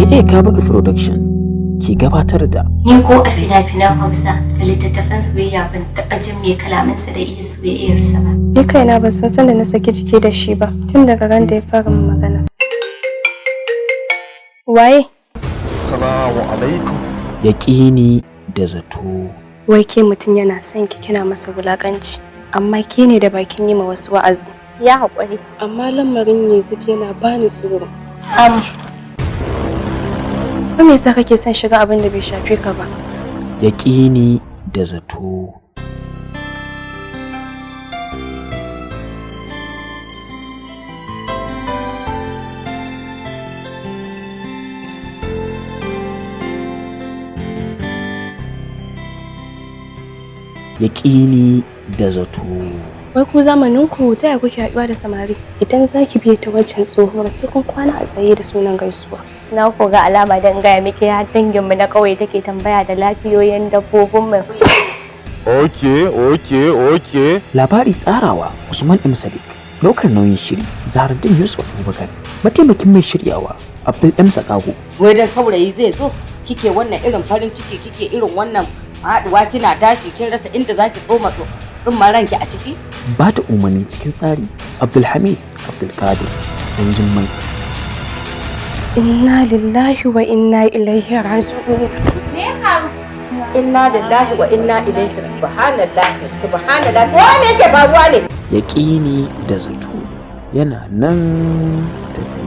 AA Kabuga Production ke gabatar da. Ni ko a fina-finan Hausa da littattafan soyayya ban taɓa jin mai kalamansa da iya soyayyarsa ba. Ni kaina ban san sanda na saki jiki da shi ba tun daga ran da ya fara min magana. Waye? Salamu alaikum. Yaƙini da Zato. Wai ke mutum yana son ki kina masa wulakanci, amma ke ne da bakin yi ma wasu wa'azi. Ya haƙuri. Amma lamarin Yazid yana bani tsoro. Ko me yasa kake son shiga abin da bai shafe ka ba? Yaƙini da Zato. Yaƙini da Zato. Wai ku zamanin ku ta yaya kuke haɗuwa da samari? Idan za ki biye ta wancan tsohuwar, sai kun kwana a tsaye da sunan gaisuwa. Na ko ga alama don gaya miki, har danginmu na ƙauye take tambaya da lafiyoyin dabbobinmu. Okay. Labari tsarawa Usman M. Sadiq, ɗaukar nauyin shiri Zahraddeen Yusuf Abubakar, mataimakin mai shiryawa Abdul M. Sakago. Wai dan saurayi zai zo kike wannan irin farin ciki, kike irin wannan haɗuwa, kina tashi kin rasa inda zaki tsoma tsumman ranki a ciki. Ba da umarni cikin tsari Abdulhamid Abdulkadir Dan Jimmai. Inna lillahi wa inna ilaihi raji'un. Inna lillahi wa inna ilaihi, subhanallahi, subhanallahi, wa me yake faruwa ne? Yaƙini da Zato yana nan tafe.